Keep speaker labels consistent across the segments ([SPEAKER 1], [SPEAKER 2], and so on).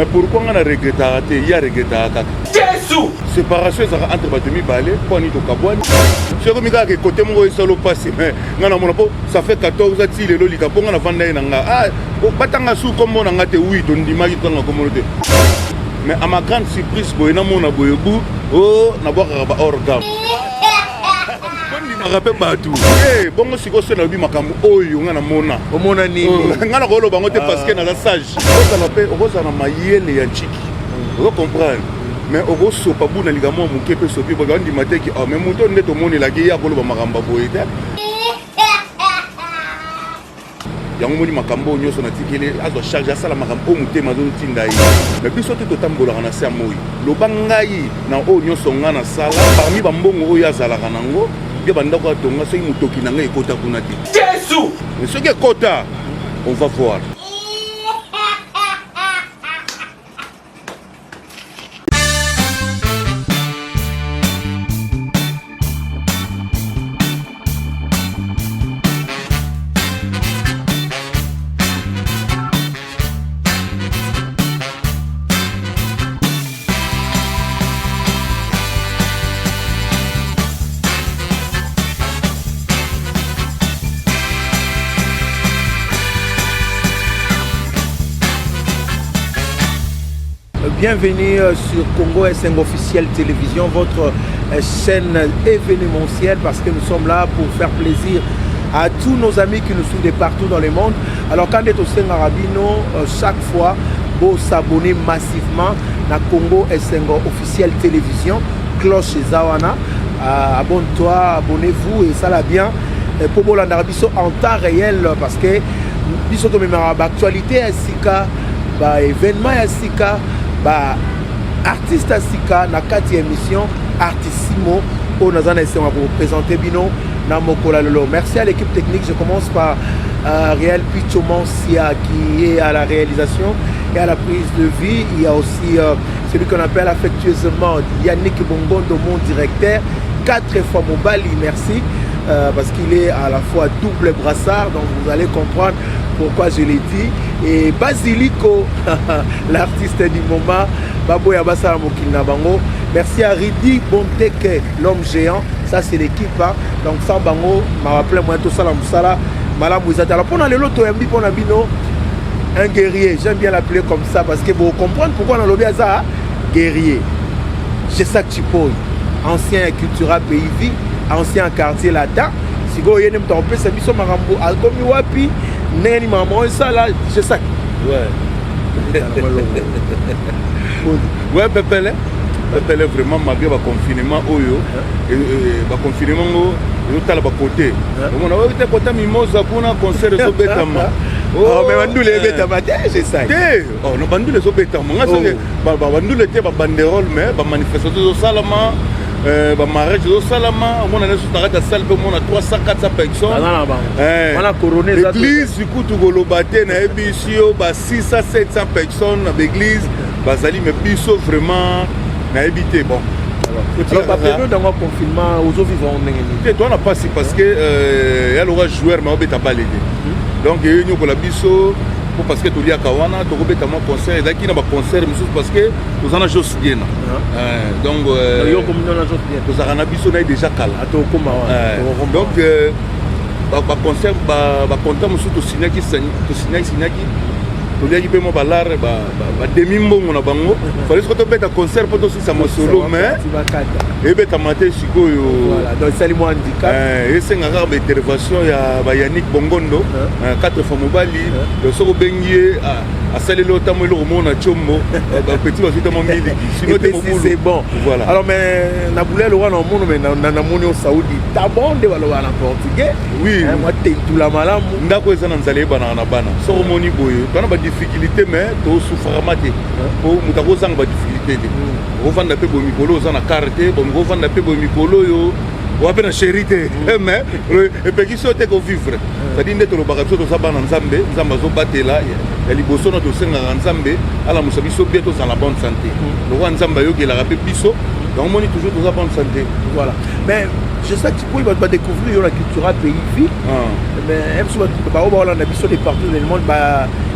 [SPEAKER 1] Mais pourquoi nga na regrettaka te, ye aregrettaka kaka?
[SPEAKER 2] Jésus!
[SPEAKER 1] Séparation ezalaka entre bato mibale. Mpo ani tokabwani? Soki ekomi kaka ekote moko esalo mpasi, mais nga namona mpo ça fait 14 ti lelo lika mpo nga navanda ye na nga. Ah, batanga su kombo na nga te. Oui, tondimaki totanga kombo te, mais à ma grande surprise, boye namona boye bu o oh, nabwakaka ba hors gamme, bondimaka mpe bato. Eh, bongo sikoyo so nalobi makambo oyo nga namona.
[SPEAKER 2] Omona nini?
[SPEAKER 1] Oh, nga nakoloba yango te parce que naza sage. Ozala mpe okozala na mayele ya nciki, ozo comprendre, mais okosopa bu na likambo ya moke mpe sopi boye bandima te ki oh, mais moto nde tomonelaki ye akoloba makambo ya boye te. Yango moni makambo oyo nyonso natikeli azwa charge, asala makambo oyo motema azotinda ye. Mais biso te totambolaka na se ya moi. Loba ngai na oyo nyonso ngai nasala parmi bambongo oyo azalaka nango bia bandako atonga, soki motoki na ngai ekota kuna te.
[SPEAKER 2] Jésus!
[SPEAKER 1] Mais soki ekota, on va voir.
[SPEAKER 2] Bienvenue sur Congo SN Officiel Télévision, votre chaîne événementielle, parce que nous sommes là pour faire plaisir à tous nos amis qui nous suivent de partout dans le monde. Alors quand est au Rabino, chaque fois, vous s'abonner massivement na Congo SN Officiel Télévision, cloche eza wana, abonne-toi, abonnez-vous et ça la bien. Pour bolanda biso en temps réel, parce que biso tomemaka baactualité ya sika, baévénement ya sika, baartiste ya sika na kati ya émission Artissimo oyo naza na esengo ya koprésente bino na mokolo ya lelo. Merci à l'équipe technique. Je commence par Réal Pichomansia qui est à la réalisation et à la prise de vue. Il y a aussi celui qu'on appelle affectueusement Yannick Bongondo, mon directeur, quatre fois Mobali, merci, parce qu'il est à la fois double brassard, donc vous allez comprendre pourquoi je l'ai dit. Et Basilico, l'artiste du moment, Baboya Basala mokili na bango. Merci à Ridi Bonteke, l'homme géant, ça c'est l'équipe, hein. Donc sans bango, m'a rappelé moi tout ça la musala, malamu eza te. Alors pona lelo toyambi pona bino un guerrier, j'aime bien l'appeler comme ça parce que vous comprenez pourquoi on a lobby ça, guerrier. Gesac Tshipoyi, ancien Cultura Pays Vie, ancien Quartier Latin. Sikoyo ye nde moto akopesa biso makambo akomi wapi, ndenge nini makambo esala. Gesac.
[SPEAKER 1] Ouais, pepele pepele, vraiment, malgré baconfinement oyo, baconfinement ngo ezotala bakote, omona oyo te, kota Mimosa kuna concert ezobetama.
[SPEAKER 2] Oh, mais bandule ebetama te, Gesac.
[SPEAKER 1] Te, oh, no, bandule ezobetama. Nga soki bandule te, babanderole, mais bamanifestation ezosalama, bamariage ezosalama. Omona nyonso na kati ya salle mpe omona 300 400 personnes.
[SPEAKER 2] Wana corona eza.
[SPEAKER 1] Église kutu koloba te, nayebi si yo ba 600 700 personnes na baeglise bazali. Mais biso vraiment nayebi te, bon.
[SPEAKER 2] Alors bapériode yango ya confinement, ozovivre yango ndenge nini?
[SPEAKER 1] Te, toza na mpasi parce que ya loka joueur ma obeta bale te, donc eyo nyokola biso po parce que toliaka wana, tokobeta mwa concert. Ezalaki na baconcert mosusu parce que toza na Jos Diena, donc tozalaka na biso na ye déjà kala. Donc baconcert, bacontrat mosusu tosignaki tosignaki signaki, toliaki mpe mwa balare, bademi mbongo na bango. Fallait siko tobeta concert mpo tosisa masolo, mais ebetama te sikoyo. Esenga kaka baintervention ya baYannick Bongondo, quatre fois mobali. Soki obengi ye, asaleli otamo eloko moko na tiombo, bapeti bazwi tamo miliki,
[SPEAKER 2] sinon te mobulu. Bon, voilà. Alors, mais na bulelo wana omono, mais namoni o saudi tabon nde baloba na portugais.
[SPEAKER 1] Oui.
[SPEAKER 2] Mwa tentula malamu.
[SPEAKER 1] Ndako eza na nzala, eyebanaka na bana. Soki omoni boye, twana badifficulté, mais tosufraka te po moto akozanga badifficulté te. Okovanda mpe boye mikolo oza na kare te, bo okovanda mpe boye mikolo oyo oza mpe na chéri te, mais epekisi yo te kovivre. C'est-à-dire nde tolobaka, biso toza bana Nzambe, Nzambe azobatela. Ya liboso na tosengaka Nzambe alamusa biso bien, tozala na bonne santé, lokola Nzambe ayokelaka mpe biso. Yango moni toujours toza bonne santé.
[SPEAKER 2] Voilà, mais Je sais que tu pouvais badécouvrir yo na Cultura Pays Vie, mais biso bao baolanda biso de partout dans le monde,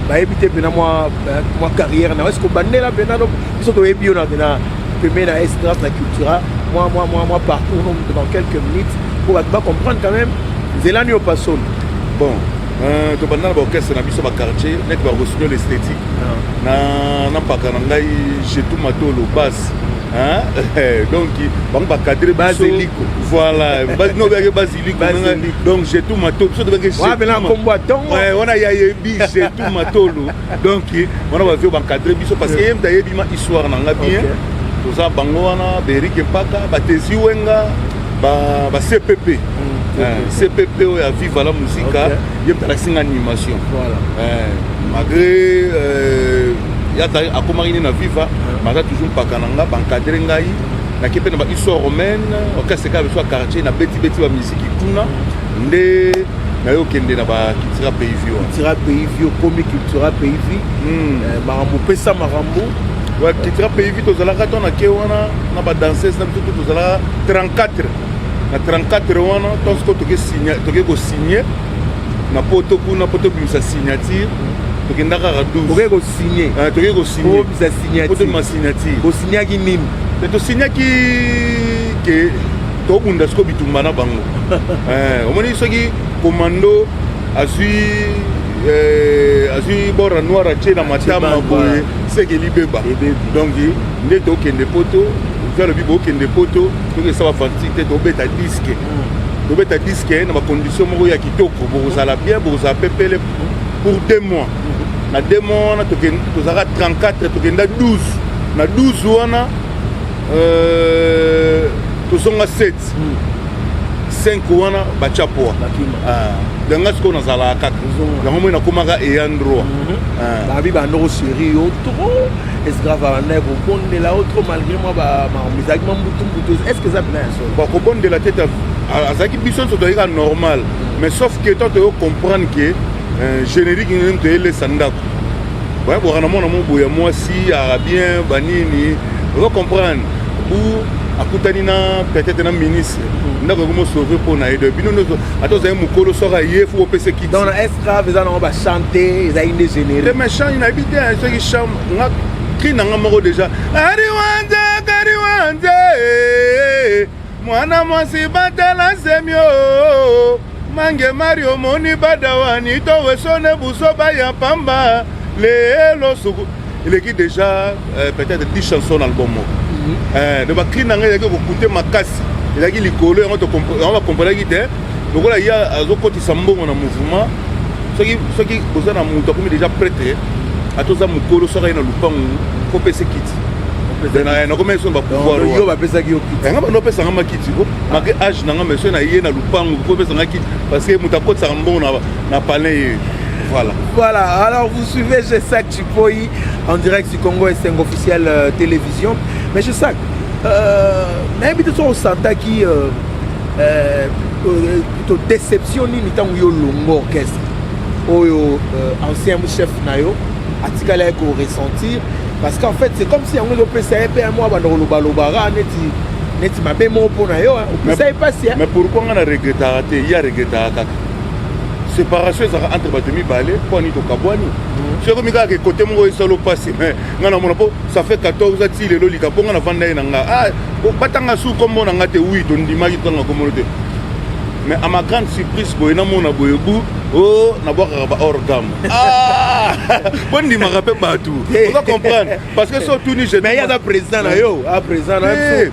[SPEAKER 2] bayebi te mpena mwa carrière na. Est ce que obandela mpena? Biso toyebi yo na pembeni na S-Grave na Cultura, mwa parcours dans quelques minutes po bato bacomprendre quand même nzela nini opasoli.
[SPEAKER 1] Bon, tobanda na baorchestre na biso baquartier, neti barossignol esthétique na mpaka na ngai Jetu Matolo base. Donc bango bacadre.
[SPEAKER 2] Bazeliko.
[SPEAKER 1] Voilà, no obeyaki Baziliko. Donc Jetu Matolo, biso tobaki
[SPEAKER 2] kombo atongo.
[SPEAKER 1] Wana yayebi Jetu Matolo. Donc wana bavio baencadre biso parce que ye moto ayebi ma histoire na nga bien. Toza bango wana, baerike Mpaka, batesi Wenga, ba CPP, CPP oyo ya Viva la Musica. Ye moto alakisi nga animation, malgré ye akomaki nde na Viva, baza toujours mpaka na nga, baencadre ngai. Nake mpe na bahistoire romaine, orchestre kaka biso ya quartier, nabetibeti bamiziki kuna nde nayokende na bacultura Pays Vie wana.
[SPEAKER 2] Cultura Pays Vie, okomi Cultura Pays Vie, makambo opesa makambo.
[SPEAKER 1] Cultura Pays Vie, tozalaka to nake wana na badanseuse na biso to tozalaka 34. Na 34 wana, to sikoyo toke kosigne na poto kuna po tobimisa signature, tokenda kaka 12.
[SPEAKER 2] Okoki kosigne?
[SPEAKER 1] Toke kosigne.
[SPEAKER 2] Obimisa
[SPEAKER 1] po
[SPEAKER 2] signature.
[SPEAKER 1] Tobima signature.
[SPEAKER 2] Bosignaki nini?
[SPEAKER 1] Te, tosignaki ke tobunda sikoyo bitumba na bango. Omoni soki commando azwi bora noir, atie na matama boye, seke libeba. Donc nde tokende poto, vi alobi bokende poto, tokesa bafanti te, tobeta disque, tobeta disque na bacondition moko ya kitoko, bokozala bien, bokozala pepele pour 2 mois. Na 2 mois wana tozalaka 34, tokenda 12. Na 12 wana, tozonga 7, 5 wana batya poa. Donc nga sikoyo nazalaka kaka yango moi nakomaka ayant droit.
[SPEAKER 2] Babi bandoko chéri yo trop, esgrave abandaki kobondela yo trop malgré mwa makambo ezalaki mwa mbutu mbutu. Est ce que eza mpena ya solo?
[SPEAKER 1] Bakobondela te, azalaki biso nyonso toyaki kaka normal, mais sauf que to toyo comprendre ke générique nini toyelesa ndako boyabwaka na mwana mo boye ya mwasi aka bien banini, ozo comprendre, bu akutani na peut-être na ministre, ndako ekomo sauve mpo na ye. Donc bino nyonso, ata ozali mokolo, soki aye fu opesa kiti.
[SPEAKER 2] Donc na esgrave eza nango bachante, ezali nde générique?
[SPEAKER 1] Mais chant nayebi te soki chant nga cri na nga moko déjà ariwanze kariwanze mwana mwasi batala semio mange mari omoni badawani towesone buso baya pamba lelo suku eleki déjà peut-être 10 chansons na album moko. Donc bacri na ngai ezalaki kokute makasi, ezalaki likolo yango, yango bakomprendaki te lokola ye azokotisa mbongo na mouvement. Soki oza na moto akomi déjà prêtre, ata oza mokolo, soki aye na lupangu fo pesa kiti. Nakomi so na bapouvoir.
[SPEAKER 2] Yo bapesaki yo kiti?
[SPEAKER 1] Yanga bando opesanga makiti ko malgré âge na nga, mais soki na ye na lupangu fo opesanga kiti parce que moto akotisaka mbongo na palin ye, voilà.
[SPEAKER 2] Voilà, alors vous suivez Gesac Tshipoyi en direct du Congo Esengo officiel télévision. Mais Gesac, nayebi te soki osantaki plutôt déception nini ntango yo longo orchestre oyo, ancien chef na yo atikali aye koressentir, parce qu'en fait c'est comme si yango ezopesa ye mpe ya mwa banda kolobalobaka neti mabe moko mpo na yo, opesa ye mpasi.
[SPEAKER 1] Mais pourquoi nga na regrettaka te? Ye aregrettaka kaka. Séparation ezalaka entre bato mibale mpo ani tokabwani. Soki ekomi kaka ekote moko esala mpasi, mais nga namona mpo ça fait 14 ati lelo lika mpo nga navanda ye na nga, ah, batanga su kombo na nga te. Wi, tondimaki totanga kombono te, mais à ma grande surprise boye namona boye bu o nabwakaka ba hors gamme. Bo ndimaka mpe bato oza comprendre parce que so otuni.
[SPEAKER 2] Mais ye aza président na yo, a président na
[SPEAKER 1] yo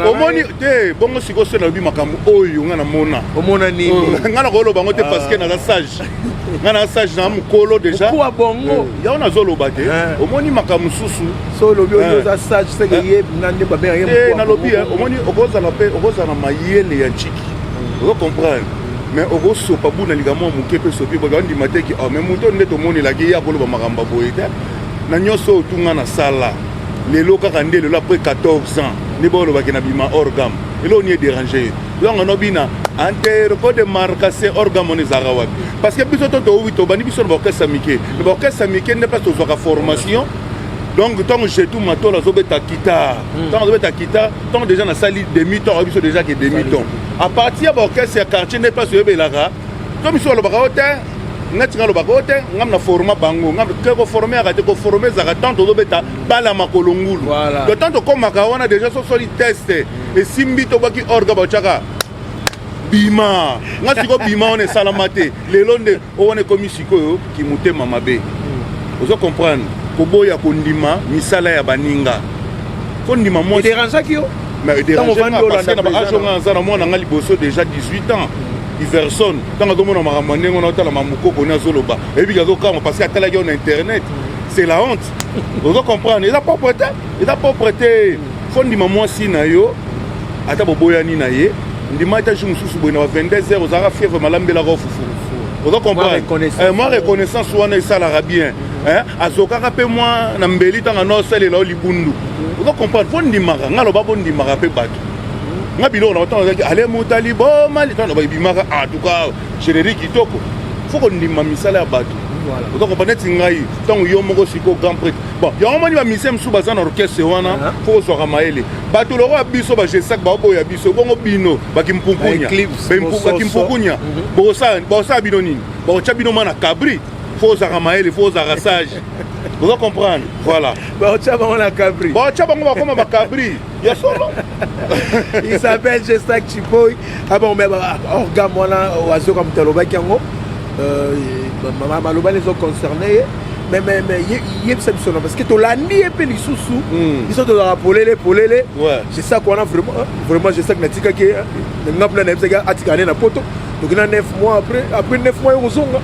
[SPEAKER 1] omoni te. Bongo sikoyo so nalobi makambo oyo nga namona.
[SPEAKER 2] Omona nini?
[SPEAKER 1] Nga na koloba yango te parce que naza sage, nga naza sage na mokolo déjà.
[SPEAKER 2] Okuwa bongo.
[SPEAKER 1] Yango nazoloba te. Omoni makambo mosusu.
[SPEAKER 2] So olobi oyo oza sage, seke ye na nde babengaka
[SPEAKER 1] ye. Nalobi omoni okozala mpe okozala na mayele ya ntiki, ozo comprendre, mais okosopa buna likambo ya moke mpe sopi boye bandima te ki oh, mais moto nde tomonelaki ye akoloba makambo ya boye te. Na nyonso oyo tunga na sala lelo kaka nde lelo après 14 ans nde baolobaki na bima hors gamme. Eloko ni edérange ye yango nobina interco de markase hors gamme wana ezalaka wapi? Parce que biso to towi tobandi biso na baorchestre mike, na baorchestre mike nde place tozwaka formation. Donc ntango Jetu Matola azobeta guitare, ntango azobeta guitare, ntango déjà nasali demi ton, ayebi biso déjà ke demi ton à partir ya baorchestre ya quartier nde place oyebelaka. To misu balobaka o te, neti nga alobaka o te, ngam na forma bango, ngam ke koforme yaka te. Koforme ezalaka tant tozobeta bala makolo ngulu. Donc tant tokomaka wana déjà, sosoli test esimbi, tobwaki orga, batiaka bima. Nga sikoyo bima wana esalama te. Lelo nde o wana ekomi sikoyo kimotema mabe. Ozo comprendre, koboya kondima misala ya baninga, fo ndima mwasi.
[SPEAKER 2] Edérangeaki yo?
[SPEAKER 1] Mais
[SPEAKER 2] Ntango ovandi
[SPEAKER 1] edérange parce que
[SPEAKER 2] olanda
[SPEAKER 1] na baage
[SPEAKER 2] président.
[SPEAKER 1] Nga naza na mwana nga liboso déjà 18 ans, Iverson. Ntango azomona makambo ya ndenge wana, otala mamokoko ne azoloba, eyebiki azokama parce que atalaki yo na internet. C'est la honte, ozo comprendre? Eza propre te, eza propre te. Fo ndima mwasi na yo, ata boboyani na ye, ndima ata jour mosusu boye na ba 22 heures ozalaka fièvre, malambelaka fufu, ozo comprendre?
[SPEAKER 2] Reconnaissance.
[SPEAKER 1] Mwa reconnaissance wana esalaka bien. Azokaka mpe mwa na mbeli ntango ano osalela yo libundu, ozo comprendre? Fo ndimaka, nga loba bondimaka mpe bato. Nga biloko na batango ezalaki ale moto aliboma ntango ebimaka, en tout cas générique kitoko. Fo kondima misala ya bato. Oza comprendre? Neti ngai, ntango yo moko sikoyo grand prêtre, bon, yango moni bamusicien mosusu baza na orchestre wana. Fo kozwaka mayele. Bato lokola biso bagesak baoboya biso bongo, bino bakimpukunya.
[SPEAKER 2] Ba-Eclipse, Mososo.
[SPEAKER 1] Bakimpukunya bokosala bino nini? Bakotya bino mwana cabri. Fo ozalaka mayele, fo ozalaka sage, oza comprendre? Voilà.
[SPEAKER 2] Baotya bango na cabri.
[SPEAKER 1] Bakotya bango, bakoma bacabri ya solo.
[SPEAKER 2] Il s'appelle Gesac Tshipoyi. Ah bon, mais organe wana azoka moto alobaki yango, malobani ezoconcerne ye, mais yebisa biso na, parce que tolandi ye mpe lisusu. Biso tozalaka polele polele. Gesac wana vraiment, vraiment Gesac natikaki ye nga mpena, nayebisaki atikala ne na poto. Toki na 9 mois, après 9 mois ye kozonga.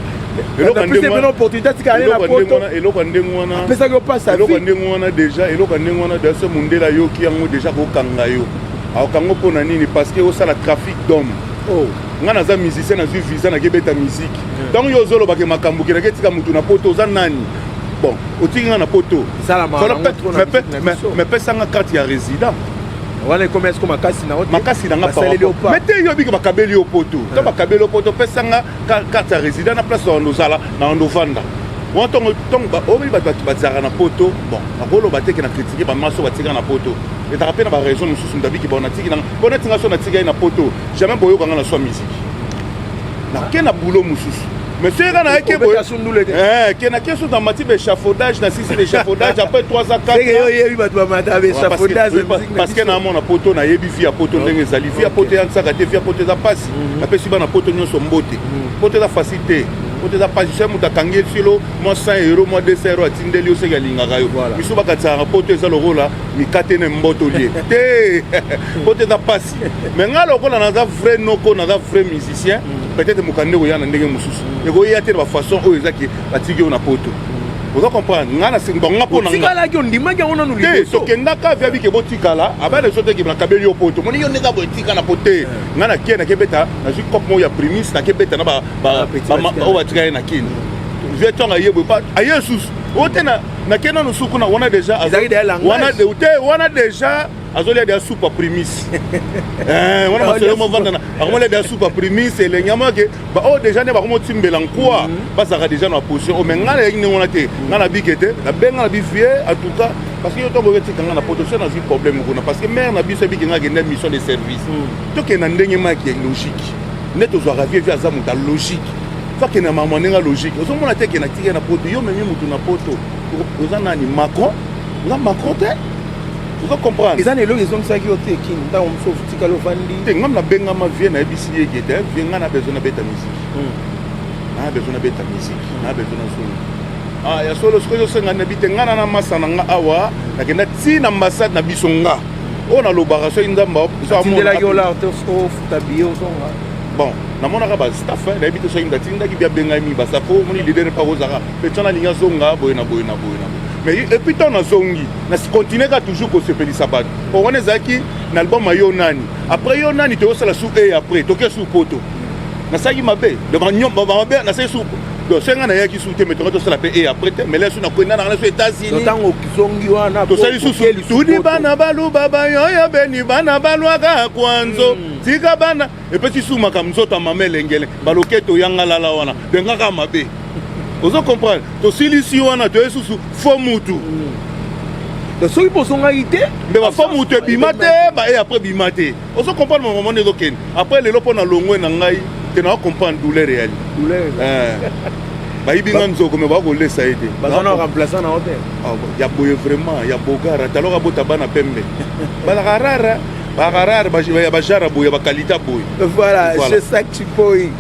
[SPEAKER 1] Eloko ya
[SPEAKER 2] napesi
[SPEAKER 1] ndenge
[SPEAKER 2] ye mpena opportunité atikala ne na
[SPEAKER 1] eloko ya ndenge
[SPEAKER 2] poto.
[SPEAKER 1] wana, eloko ya ndenge wana.
[SPEAKER 2] Apesaki yo mpasi.
[SPEAKER 1] Eloko ya ndenge wana déjà, eloko ya ndenge wana déjà, so mondele ayoki yango déjà, kokanga yo, akokanga mpo na nini? Parce que osala trafic d'homme.
[SPEAKER 2] Oh.
[SPEAKER 1] Nga naza musicien, nazwi visa, nakebeta musique. Ntango yo ozolobake makambo kendaki etika mutu na poto, oza nani? Bon, otiki nga na poto.
[SPEAKER 2] Esalamaka nango trop na musique na biso.
[SPEAKER 1] Mais pesanga carte ya résident.
[SPEAKER 2] Wana ekomi esiko makasi na yo te.
[SPEAKER 1] Makasi na nga.
[SPEAKER 2] Basaleli yo pa.
[SPEAKER 1] Mais te, yo biki bakabeli yo poto to bakabeli yo poto, pesanga carte ya résident na place na ozala na wando ovanda wana. Ntongo ntongo oyebi bato bazalaka na poto, bon, nakoloba te ke na critique bamaso batika na poto. Ezalaka mpe na baraison mosusu. Moto abiki, bon, natiki nanga mpo neti nga so natika ye na poto, jamais boyokanga na swa musique, nake na boulot mosusu. Mais soki kaka nayaki boye
[SPEAKER 2] Obeta sundule te.
[SPEAKER 1] Ke nake so na mati baéchafaudage, na sisi baéchafaudage après 3 ans, 4
[SPEAKER 2] Seke yo oyebi bato bamata baéchafaudage.
[SPEAKER 1] Parce que naamona poto, nayebi vie ya poto ndenge ezali. Vie ya poto eya nsaka te, vie ya poto eza mpasi. Napesi bana poto nyonso mbote. Poto eza facile te, poto eza mpasi. Soki moto akangi esilo mwa 100 euro, mwa 200 euro, atindeli yo, soki alingaka yo. Miso bakatisaka poto eza lokola mikate na mboto lie te. Poto eza mpasi. Mais nga lokola naza vrai noko, naza vrai musicien, peut-être mokanda ekoya na ndenge mosusu, ekoya te na bafaçon oyo ezaki batiki yo na poto, oza comprendre? Nga na bon, nga mpo na nga
[SPEAKER 2] Otikalaki, ondimaki yango nanu
[SPEAKER 1] te.
[SPEAKER 2] liboso?
[SPEAKER 1] Tokendaka via bike, botikala abana biso te, nakabeli yo poto, moni yo ndenge boye, tika na po te. Nga nakie, nakebeta, nazwi cope moko ya primis, nakebeta na
[SPEAKER 2] Petit batika.
[SPEAKER 1] Oyo batika ye na kini vie ntango aye boye, aye susu oyo te, nake nanu suku na wana déjà.
[SPEAKER 2] Ezalaki déjà langage.
[SPEAKER 1] Wana te, wana déjà azolia deya supu ya primis. Wana masolo movanda na akomolia deya supu ya primis, elengi amoke oyo déjà nde bakomotimbela nkwa, bazalaka déjà na position oyo. Mais ngai nayaki ndenge wana te. Ngai nabike te, nabenga na bivie en tout cas, parce que yo ntongo oketika ngai na poto, so nazwi problème kuna, parce que mare na biso ebiki ngai akende mission de service. Tokende na ndenge maki ya logique nde tozwaka vie. Vie aza moto ya logique, fo akende na makambo ya ndenge ya logique. Ozomona te ke natika na poto, yo memi motu na poto, oza nani? Macron? Oza Macron te, oza comprendre?
[SPEAKER 2] Eza na eloko ezongisaki yo te kini ntango mosusu otikali ofandi?
[SPEAKER 1] Te, ngam nabengama vie, nayebisi ye ke te, vie, ngai na besoin nabeta musique, na besoin nabeta musique, na besoin nazonga. Ah, ya solo, soki ozosenga nayebi te. Ngai na masa na nga awa, nakenda ti na ambassade na biso. Nga oyo nalobaka, soki Nzambe
[SPEAKER 2] Atindelaki yo lar te ofuta billet ozonga?
[SPEAKER 1] Bon, namonaka bastaff, nayebi te soki atindaki bi abengai mingi bastaff. Omoni leader mpa kozaka mpe tia nalingi azonga boye na boye na boye na boye. Mais et puis ntango nazongi, na continue kaka toujours kosepelisa bato. O wana ezalaki na album ya Yo Nani. Après Yo Nani, toyosala su e après toke su poto, nasalaki mabe, mabe nasali su. Donc soki ngai nayaki su te, mais tonga tosala mpe e après te, mais lesu nakwenda nanga na su États-Unis.
[SPEAKER 2] Ntango ozongi wana?
[SPEAKER 1] Tosali susu tudi bana baluba bayoyo beni bana balwaka kwanzo tika bana epesi su makambo nzoto ya mama elengele baloketo oyanga lala wana bengaka mabe, ozo comprendre? Tosilisi wana, toye susu fo mutu.
[SPEAKER 2] Donc soki mpo ozongaki te,
[SPEAKER 1] mbe bafo moto ebima te, baye après bima te. Ozo comprendre mama nde ezokende après lelo mpo na longwe na ngai te, na comprendre douleur eyali.
[SPEAKER 2] Douleur.
[SPEAKER 1] Bayibi nga nzoko, me bakolesa ye te.
[SPEAKER 2] Baza na remplaçant na yo te.
[SPEAKER 1] Ah, ya boye vraiment ya bogara taloka bota bana pembe, balaka rare, balaka rare ya bajara boye, ya bakalita boye.
[SPEAKER 2] Voilà, voilà. C'est ça que tu peux. Il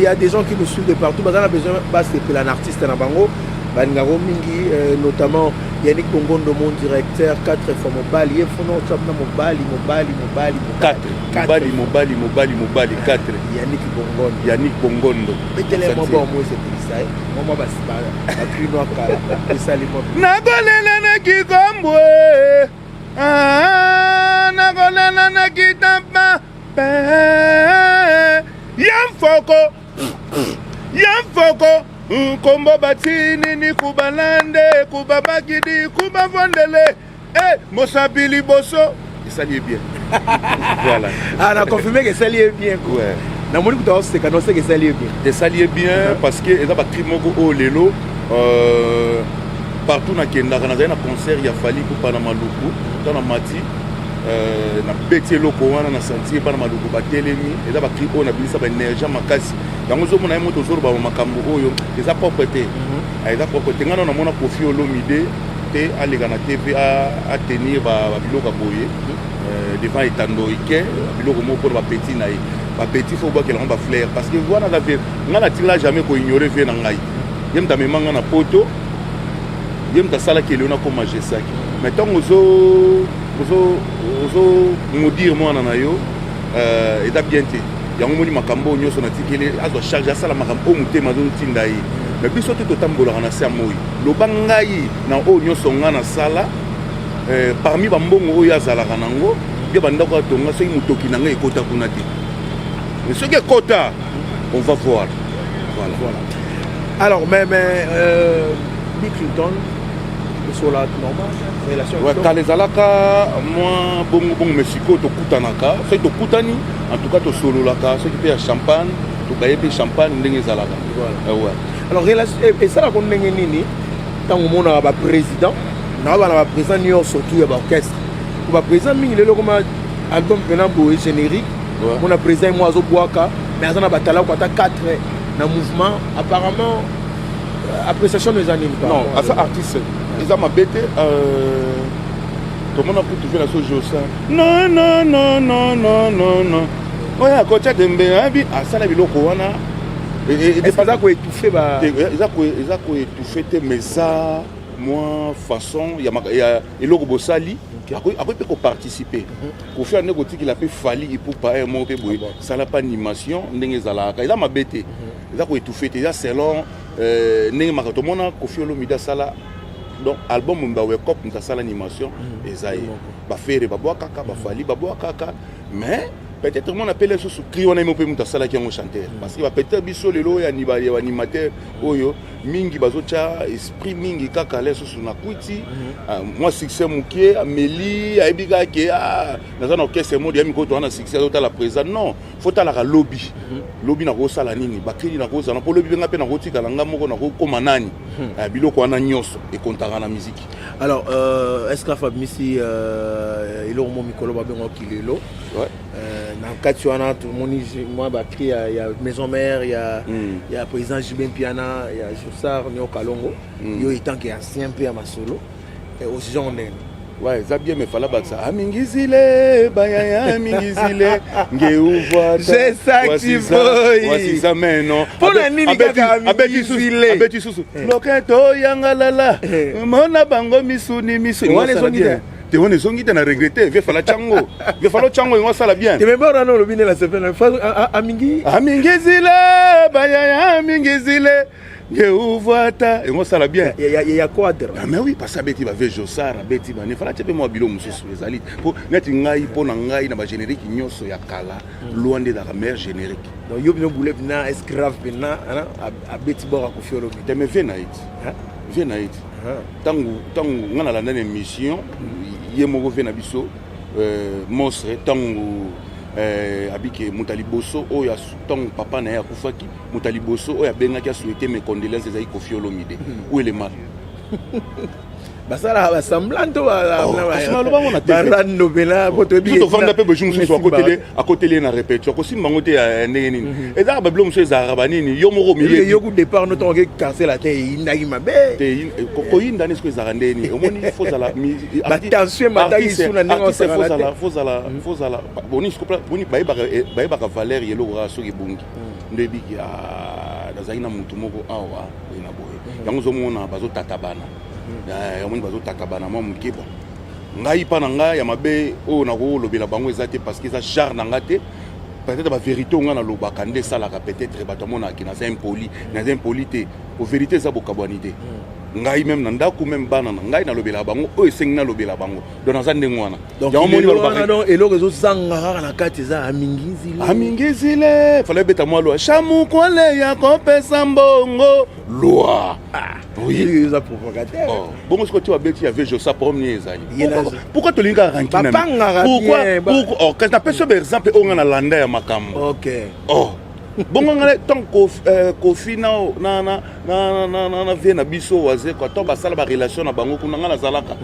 [SPEAKER 2] y a des gens qui nous suivent de partout, baza na besoin basepela na artiste na bango balingako mingi, notamment Yannick Bongondo, mon directeur, 4 fois mobali ye fona otya na mobali, mobali, mobali.
[SPEAKER 1] 4 mobali, mobali, mobali, mobali 4.
[SPEAKER 2] Yannick Bongondo.
[SPEAKER 1] Yannick Bongondo.
[SPEAKER 2] Betele mwa bao mo esepelisa ye mwa bacrino akala esali mwa.
[SPEAKER 1] Nakolela na kikombwe, nakolela na kitamba ya mfoko, ya mfoko nkombo batinini kubalande kubabakidi kubavondele e mosapi liboso esali ye bien, voilà.
[SPEAKER 2] Ah, na confirme ke esali ye bien.
[SPEAKER 1] Ouais.
[SPEAKER 2] Namoni kuta oseka noseka, esali ye bien.
[SPEAKER 1] Esali ye bien parce que eza bacri moko oyo lelo partout nakendaka. Nazali na concert ya Fally Ipupa na Maluku, to na mati, nabeti eloko wana na sentir bana Maluku batelemi. Eza bacri oyo nabimisa baénergie makasi. Yango ozomona ye moto ozoloba makambo oyo eza propre te, eza propre te. Ngai nano namona Koffi Olomide te aleka na TV atenir babiloko ya boye devant etando ike biloko moko mpona bapeti na ye. Bapeti fo obwakela yango bafleur parce que wana aza vie. Ngai natikala jamais koignore vie na ngai. Ye moto amema ngai na poto, ye moto asalaki eleo nakoma jesaki. Mais ntango ozo maudire mwana na yo, eza bien te. Yango moni makambo oyo nyonso natikeli azwa charge, asala makambo oyo motema azotinda ye. Mais biso te totambolaka na se ya moi. Loba ngai na oyo nyonso ngai nasala, parmi bambongo oyo azalaka nango bia bandako atonga, soki motoki na ngai ekota kuna te. Mais soki ekota, on va voir, voilà.
[SPEAKER 2] Voilà. Alors, mais Bill Clinton, osola normal, relation?
[SPEAKER 1] Ouais, kala ezalaka mwa bongo bongo, mais sikoyo tokutanaka. Soki tokutani, en tout cas tosololaka. Soki mpe ya champagne, tokaye mpe champagne ndenge ezalaka.
[SPEAKER 2] Voilà.
[SPEAKER 1] Ouais.
[SPEAKER 2] Alors relation esalaka ndenge nini ntango omonaka baprésident na bana, baprésident nyonso, surtout ya baorchestre? Po baprésident mingi lelo koma album mpena boye générique, mona président ye mo azobwaka, mais aza na batalako ata 4 na mouvement apparemment. Appréciation no eza nini par
[SPEAKER 1] Non,
[SPEAKER 2] rapport à
[SPEAKER 1] aza artiste, eza mabe te. Tomona kutu ve na so Josa, non, non, non, non, non, non, non, oyo akotya tembe abi asala biloko wana.
[SPEAKER 2] Est-ce que aza koétouffe ba?
[SPEAKER 1] Eza koétouffe te, mais eza mwa façon ya eloko bosali. Akoki mpe koparticipe. Koffi ande kotikela mpe Fally Ipupa ye moko mpe boye, sala mpe animation ndenge ezalaka. Eza mabe te, eza koétouffe te, eza selon ndenge makambo. Tomona Koffi Olomide asala donc album bawekop, moto asala animation eza ye. Baferre babwakaka, baFally babwakaka, mais peut-être mona pele susu cri wana ye mpe moto asalaki yango chanteur, parce que bapeter biso lelo oyo ya baanimateur oyo mingi bazotya esprit mingi kaka le susu na kwiti. Mwa succès moke ameli, ayebi kaka ke naza na orchestre mode ya mikolo, toza na succès, azotala présent. Non, fo talaka lobi. Lobi nakosala nini? Bakredi nakozala mpo lobi mpenga mpe nakotikala nga moko, nakokóma nani? Biloko wana nyonso ekontaka na miziki.
[SPEAKER 2] Alors est ce que abimisi eloko mo mikolo babengaki lelo?
[SPEAKER 1] Ouais.
[SPEAKER 2] Na kati wana tomoni mwa bacri ya Maison Mère ya président JB Mpiana, ya Josar Nio Kalongo. Yo etant que ancien mpe ya masolo, ojuge ndenge?
[SPEAKER 1] Ouais, eza bien, mais fala bakisa amingizile bayaya amingizile
[SPEAKER 2] ngeuvoatawasisa
[SPEAKER 1] meno.
[SPEAKER 2] Mpona nini kaka amingizile?
[SPEAKER 1] Abeti susu loketo yangalala, mona bango misuni misuni.
[SPEAKER 2] Wana ezongi te.
[SPEAKER 1] Te, wana ezongi te, na regrette. Vie fala tiango, vie fala tiango, yango asala bien.
[SPEAKER 2] Te, mais wana olobi nde na sepela amingi.
[SPEAKER 1] Amingizile bayaya amingizile ngeuvwata, yango osala bien.
[SPEAKER 2] Ya cadre.
[SPEAKER 1] Ah, mais oui, parce abeti bave Josar, abeti bane, fala tie mpe mwa bilo mosusu ezali po neti ngai, mpo na ngai, na bagénérique nyonso ya kala, lwa nde ezalaka meilleur générique.
[SPEAKER 2] Donc yo bino bule mpena escrave mpena abeti bor akofi olobi.
[SPEAKER 1] Te, mais vie na ye ti, vie na ye ti ntango ngai nalanda na émission ye moko, vie na biso monstre, ntango abike moto ya liboso oyo, ntango papa na ye akufaki, moto ya liboso oyo abengaki asouhaite mes condoléances ezali Koffi Olomide. Où est le mal?
[SPEAKER 2] Basalaka basemblant to
[SPEAKER 1] kasi naloba ngo na TV.
[SPEAKER 2] Barando mpena po toyebi.
[SPEAKER 1] Biso tovanda mpe bojour mosusu akoteli ye na répétition, akosimba yango te ya ndenge nini. Ezalaka babilo mosusu, ezalaka banini, yo moko miyebi.
[SPEAKER 2] Yo ku départ no ntongo ke quartier latin eyindaki mabe.
[SPEAKER 1] Te, koyinda nde siko ezalaka ndenge nini? Omoni, fozala
[SPEAKER 2] Batension emataki su na ndenge osakana te.
[SPEAKER 1] Fozala boni siko boni bayebaka valeur ya eloko kaka soki ebongi. Nde ebiki nazalaki na motu moko awa boye na boye, yango ozomona bazotata bana. Omoni, bazotata bana mwa moke. Bon, ngai mpa na ngai ya mabe oyo nakolobela bango eza te, parce que eza genre na nga te. Peut-être bavérité oyo ngai nalobaka nde esalaka peut-être bato amonaka naza impoli. Naza impoli te, po vérité eza bokabwani te. Ngai même na ndako, même bana na ngai, nalobelaka bango oyo esengi nalobela bango. Donc naza ndenge wana.
[SPEAKER 2] Yango moni balobaka eloko ezozanga kaka na kati eza amingizile.
[SPEAKER 1] Amingizile, fala ebeta mwa lwa shamukwale ya kopesa mbongo lwa.
[SPEAKER 2] Oui, eza provocateur.
[SPEAKER 1] Oh, bongo soki ti babeti ya vejo sa problème nini ezali?
[SPEAKER 2] Ye
[SPEAKER 1] Pourquoi tolingi kaka rancune?
[SPEAKER 2] Bapangaka
[SPEAKER 1] Pourquoi?
[SPEAKER 2] bien.
[SPEAKER 1] Pourquoi? Oh, kasi napesi yo baexemple oyo nga nalanda ya makambo. Oh, bongo nga ntango Kofi na vie na biso Wazekwa, ntango basala barelation na bango kuna, nga nazalaka